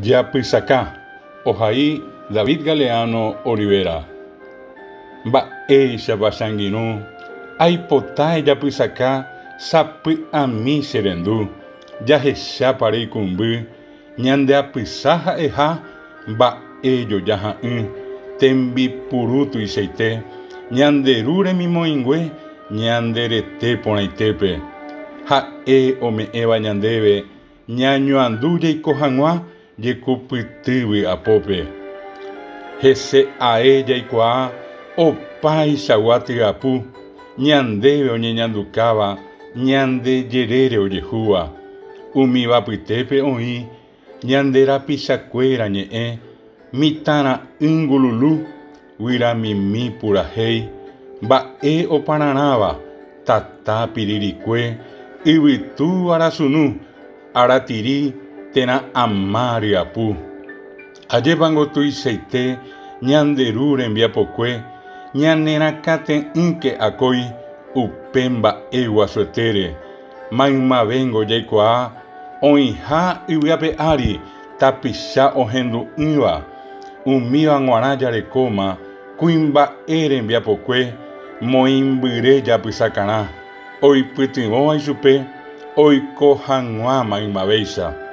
Japysaka, ohai David Galeano Olivera. Mba'éichapa che angirũ, aipota ejapysaka sapy'ami che rendu, jahechápa reikũmby ñande apysa ha'eha mba'e jojaha'ỹ, tembipuru tuichaite, ñande Ru remimoĩngue ñande rete porãitépe. Ha'e ome'ẽva ñandéve Ñañoandu jaiko hag̃ua jekupyty vy'apópe. Hese ae jaikuaa opaichagua tyapu ñandéve oñeñandukáva ñande jerére ojehúva. Umíva apytépe oĩ ñande rapichakuéra ñe'ẽ, mitãra'y ngululu, Guyramimi purahéi, mba'e opararãva, tata piririkue, yvytu arasunu, aratiri térã ama ryapu. Ajépango tuichaite ñande Ru rembiapokue ñanerakãte'ỹke akói upe mba'e guasuetére. Maymavéngo jaikuaa oĩha yvy ape ári tapicha ohendu'ỹva, umíva g̃uarã jarekóma kuimba'e rembiapokue moĩmbyre japysakarã, oipytyvõva ichupe oiko hag̃ua maymavéicha.